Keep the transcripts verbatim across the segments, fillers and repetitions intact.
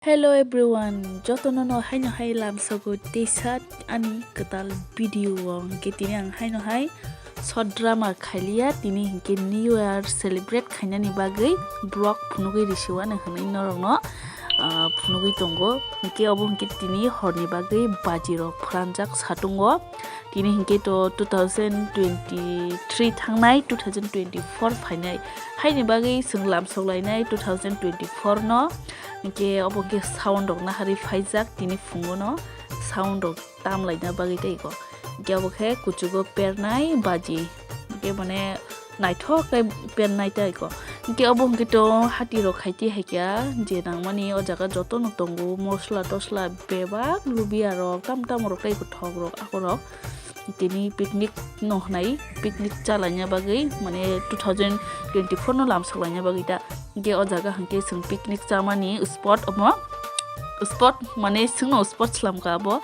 Hello everyone, jotono no haino hai lamsogo tei sat ani kwtal video o. Hinkhe tini ang haino hai short drama khailiya, tini hinkhe New Year celebrate khainani bagwi vlog phunugwi risiwano hwnwi norokno, ah, phunugwi tongo. Hinkhe obo hinkhe tini horni bagwi bajirok phwranjak satungo. Tini hinkhe to two thousand twenty-three thangnai, two thousand twenty-four phainai. Haini bagwi chwng lamsok lainai two thousand twenty-four no. Hinkhe obo hinkhe sound rok nahari phaijak tini phungo no. Sound rok tam laina bagwi tei ko. Hinkhe obo khe kuchugo pernai baji. Hinkhe mane naithok khe pernai tei ko. Hinkhe obo hinkhe to hati rok khaiti haikya je nangmani o jaga jotono tongo, mosla tosla bebak lubia rok tam tam rok tei ko thok rok ako rok. Tini picnic no hwnai, picnic chalaina bagwi mane two thousand twenty-four no lamsok laina bagwi ta. Hinkhe o jaga hinkhe chwng picnic chamani spot omo. Spot mane chwngno spot slamkha abo,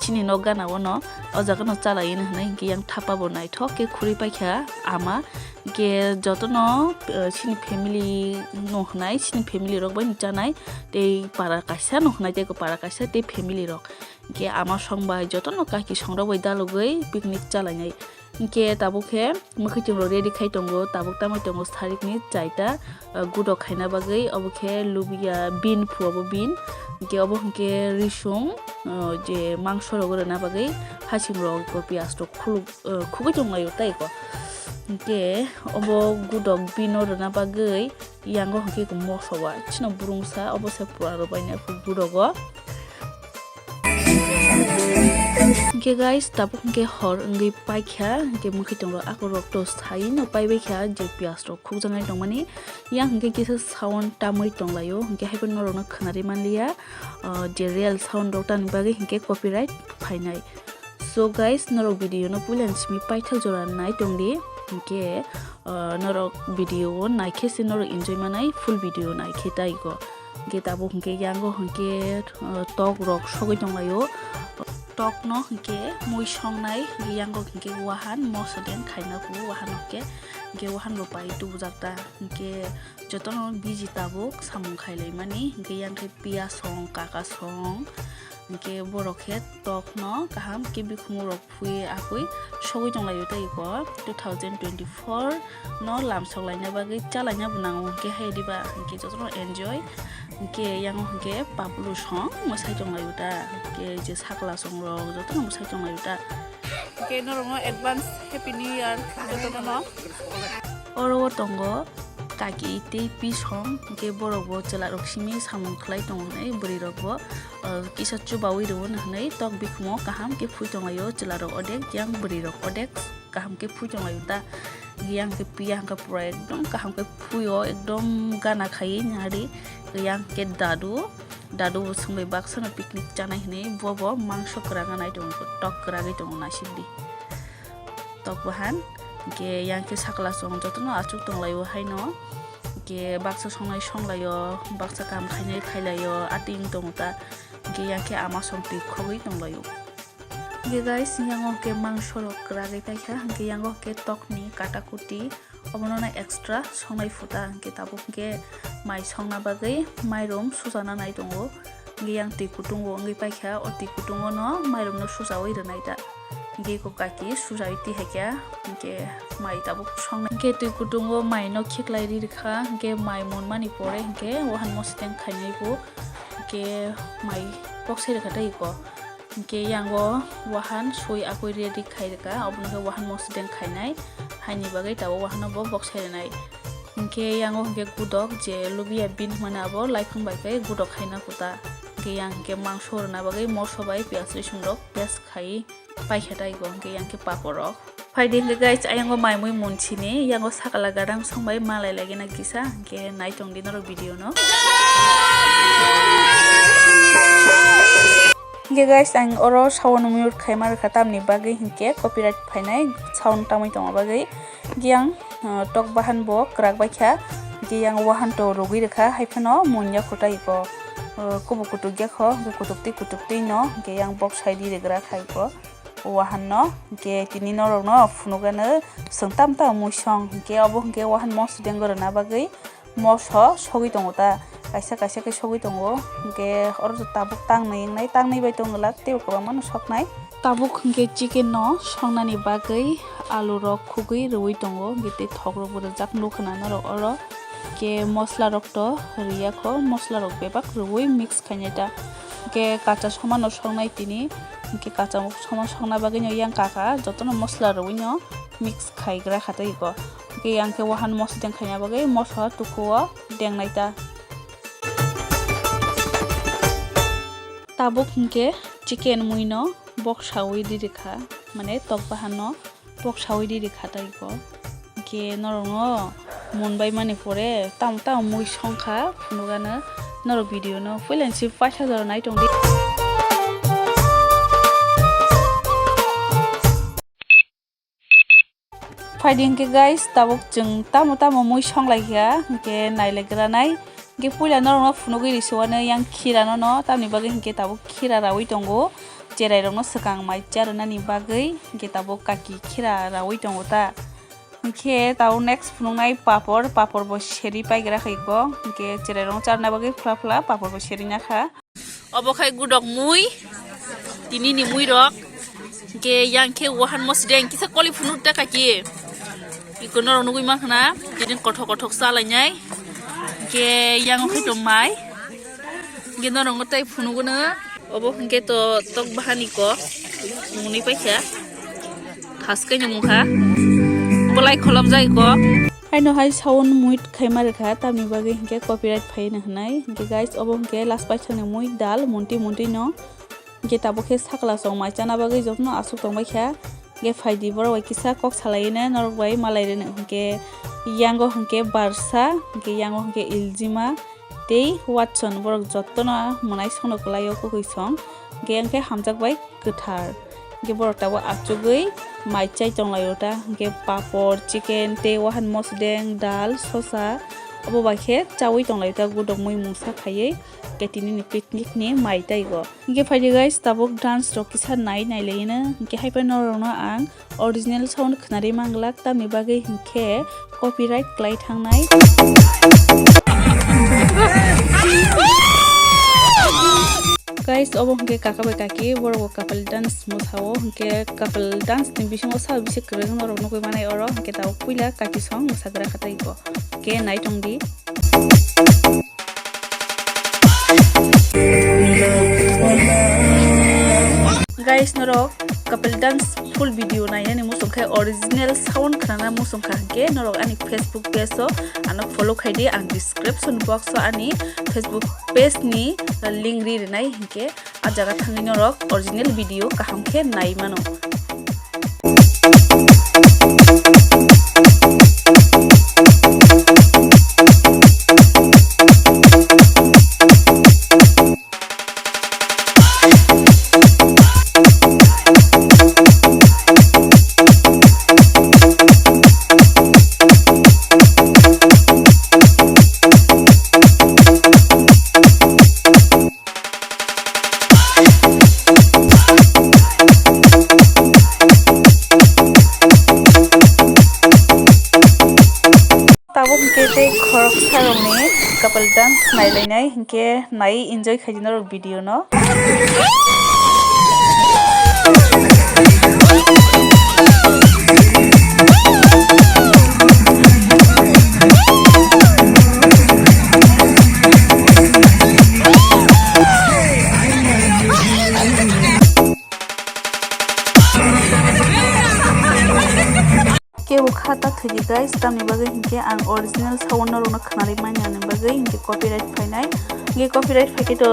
chini nok gana o no. O jaga no chalai hwnwi hinkhe yang thapa bo naithok khe khurui paikha ama. Hinkhe jotono, eh, chini family no hwnai, chini family rok bai no chanai, tei para kaisa no hwnai, tei para kaisa tei family rok. Hinkhe ama song bai jotono kaki song rok bai dalogwi picnic chalainai. Hinkhe tabuk khe mwkhwtwng rok ready khai tongo, tabuk tamwi tongo sarikni chaita, ah, gudok khaina bagwi, obo khe lubia bean phuo bo bean, hinkhe obo hinkhe risung, ah, je mangso rok rwna bagwi hasing rok ko piyaj rok khuluk, ah, khugui tonglaio tei ko. Hinkhe obo gudok bean o rwna bagwi yango hinkhe ko moso wa chino burungsa obo se pura rw baina gudok o. Hinkhe guys, tabuk hinkhe hor wngwi paikha, hinkhe mwkhwtwng rok ako rok to sai no paibaikha je piyaj rok khukjaknai tongmani. Yang hinkhe kisa sound tamwi tonglaio, hinkhe haiphano norokno khwnarwi manliya, ah, je real sound rok tamni bagwi hinkhe copyright phainai. So guys, norok video no puilani simi paithak jora nai tongdi, hinkhe, ah, norok video o naikhe se norok enjoy manai, full video naikhe tei ko. Hinkhe tabuk hinkhe yango hinkhe, uh, tok rok sogwi tonglaio. Tok no hinkhe mui songnai, hinkhe yango hinkhe wahan moso deng khaina kuo wahan hinkhe, hinkhe wahan bo pai tubujak ta. Hinkhe jotono busy tabuk samung khailaimani, hinkhe yang khe piyaj song, kaka song, hinkhe borok khe tok no kaham khe bikhumu rok phui akui sogwi tonglaio tei ko two thousand twenty-four no lamsok laina bagwi chalaina bo nango hinkhe hai diba hinkhe jotono enjoy hinkhe yango hinkhe paplu song mwsai tonglaio ta hinkhe je sakla song rok jotono mwsai tonglaio ta hinkhe norokno advance happy new year jotono no. Oro o tongo kaki tei pisong, hinkhe borok bo chwla rok simi samung khlai tongo hinwi bwrwi rok bo, uh, kisa chubaui rw hinwi tok bikhumo kaham khe phui tonglaio chwla rok odek yang bwrwi rok odek kaham khe phui tonglaio ta. Yang khe piya hwnkhe pura ekdom kaham khe phui o ekdom gana khaiwi nari yang khe dadu, dadu bo swngbai baksa no picnic chanai hinwi bo bo mangso kwragna nai tongo tok kwragwi tongo naisik di. Tok bahan, hinkhe yang khe sakla song jotono achuk tonglaio haino, hinkhe baksa songnai songlaio, baksa kam khainai khailaio, atwing tongo ta, hinkhe yang khe ama song twi khogwi tonglaio. Hinkhe guys, yango hinkhe mangso rok kwragwi paikha, hinkhe yango hinkhe tokni kata kuti, obono no extra songnai phuta, hinkhe tabuk hinkhe mai songna bagwi mairum suchana nai tongo. Hinkhe yang twi kutungo wngwi paikha, o twi kutungo no mairum no suchaui rwnai ta. Hinkhe eko kaki suchaui twi haikha, hinkhe mai tabuk songnai. Hinkhe twi kutungo mai no khiklai ri rwkha, hinkhe mai monmani pore hinkhe wahan mosodeng khainai bo, hinkhe mai boksai rwkha tei eko. Hinkhe yango wahan sui akui ready khai rwkha, obono khe wahan mosodeng khainai, haini bagwi tabuk wahano bo boksai rwnai. Hinkhe yango hinkhe gudok je lubia bean hwnmani abo laiphung bai khe gudok khaina kuta. Hinkhe yang hinkhe mangso rwna bagwi moso bai piyaj risung rok paste khai paikha tei bo hinkhe yang khe papor rok. Phaidi hinkhe guys, ayango mai mui munsini, yango sakala gadang songbai malai lagina kisa, hinkhe naitongdi norok video no. Hingke guys, ang oro sound mute khaima rwkha, tamni bagwi hingke copyright phainai sound tamwi tongma bagwi. Hingke ang, uh, tok bahan bo kwrak baikha, hingke yang wahan to rwgwi rwkha, hai phano mungya khutai ko, uh, kubuk kutuk ya kho, hingke kutuk twi kutuk twi no, hingke yang bok sai di rwgra khai ko. Wahan no, hingke tini norok no phunukgano chwng tam tam mui song, hingke obo hingke wahan mosodeng rwna bagwi moso sogwi tongo ta, kaisa kaisa khe sogwi tongo, hingke oro tabuk tangnwi wngnai, tangnwi bai tong glak, teibo kwbangma no soknai. Tabuk hingke chicken no songnani bagwi alu rok khugwi rwui tongo, hingke tei thok rok bo rijak nukha na norok oro. Hingke mosla rok to riyakho, mosla rok bebak rwui mix khainai ta. Hingke kacha somano songnai tini, hingke kacha somano songna bagwi no yang kaka jotono mosla rwui no mix khaigra kha tei iko. Hingke yang khe wahan mosodeng khaina bagwi moso tukuo dengnai ta. Tabuk hingke chicken mui no bok saui di rikha, mane tok bahan no bok saui di rikha ta iko. Hingke norok no mun bai mani pore tamo tamo mui songkha phunukgano norok video no puila ni si paitha jora nai tong di. Phaidi hingke guys, tabuk chwng tamo tamo mui songlai kha, hingke nailai gra nai. Hingke puila norokno phunugwi risuano yang khira no no, tamni bagwi hingke tabuk khira raui tongo. Cherai rokno swkang mai cha rwnani bagwi hingke tabuk kaki khira raui tongo ta. Hingke tabuk next phunuknai papor, papor bo seri paigra kha iko, hingke cherai rokno charwna bagwi phla phla papor bo seri na kha. Obo khai gudok mui, tini ni mui rok. Hingke yang khe wahan mosodeng kisa koli phunuk ta kaki. Iko norok nugui mankha na, tini kothok kothok chalainai. Hingke yang khe to mai. Hingke norok no tai phunuk no. Obo hingke to tok bahani ko. Muni paikha. Thaskai ni mungkha. Polai kholop jai ko. Haino hai sound mute khaima rwkha, tamni bagwi hingke copyright phaino hwnai. Hingke guys, obo hingke last paithakni mui dal, munti munti no. Hingke tabuk khe sakla chong mai chana bagwi jotono aswk tongbai kha. Hingke phaidi borok bai kisa kok salai ene norok bai malai rwno. Hingke yango hingke barsa, hingke yango hingke iljima tei watson, borok jotono mwnai songno kwlai o kwkhwi song. Hingke yang khe hamjak bai kwthar. Hingke borok tabuk achugwi mai chai tonglaio ta, hingke papor, chicken tei wahan mosodeng, dal, sosa, abo bai khe chaui tonglaio ta, gudok mui mungsa khaiwi, hingke tini ni picnic ni mai taigo. Hingke phaidi guys, tabuk dance rok kisa nai nailaino, hingke haiphano norokno ang original sound khwnarwi manglak, tamni bagwi hingke copyright klai thangnai. Guys, obo hingke kaka bai kaki, borok bo couple dance mwsao, hingke couple dance ni bisingo sa bisi kwrwng norok nugui manai oro, hingke tabuk puila kaki song mwsagra khatai bo. Hingke nai tong di. Guys, norok couple dance full video nainani muchung khe original sound khnana muchung kha hingke norok ani Facebook page o ano follow khai di, ang description box o ani Facebook page ni link ri rinai hingke a jaga thangwi norok original video kaham khe nai mano. Tabuk hingke tei khoroksa rokni couple dance nailainai hingke nai enjoy khaidi norok video no. Kebo kha ta thwidi guys, tamni bagwi hinkhe ang original sound norokno khwnarwi manya ni bagwi hinkhe copyright phainai. Hinkhe copyright phaikhe to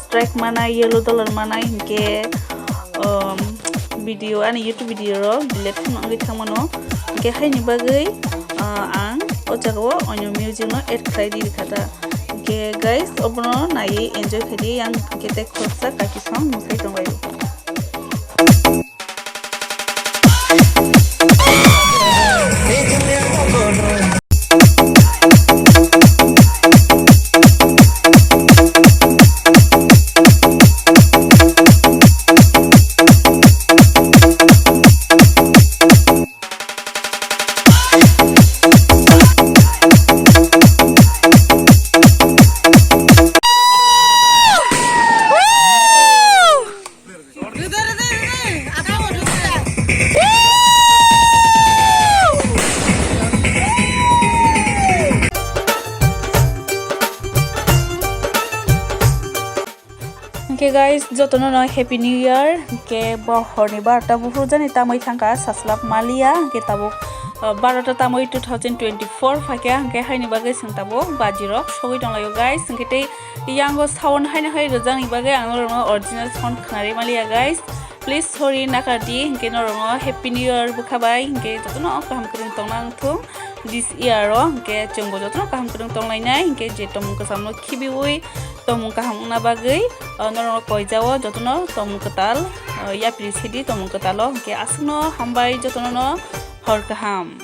strike manai, yellow dollar manai, hinkhe, um, video, ani YouTube video rok delete wngwi thangmano. Hinkhe haini bagwi, uh, ang o jagao onyo music no add khlai di rikha ta. Ke guys, obono naiwi enjoy khaidi, yang kete khoroksa kaki song mwsai tonglaio. Hwnkhe guys, jotono no Happy New Year. Hwnkhe bo horni barota buphuru jani tamwi thangkha, saslap maliya. Hwnkhe tabuk, uh, barota tamwi two thousand twenty-four phaikha, hwnkhe haini bagwi chwng tabuk bajirok sogwi tonglaio guys. Hwnkhe tei yango sound haino hai rwjakni bagwi ang norokno original sound khwnarwi maliya guys. Please sorry nakardi, hwnkhe norokno Happy New Year bwkha bai, hwnkhe jotono kaham kwrwng tongna wngthung this year o, hwnkhe chwngbo jotono kaham kwrwng tonglainai, hwnkhe je tongmung kwchamno khibiwi tongmung kaham wngna bagwi, o norokno koijao jotono tongmung kwtal, o yapri sidi tongmung kwtalo, hwnkhe aswkno hambai jotono no hor kaham.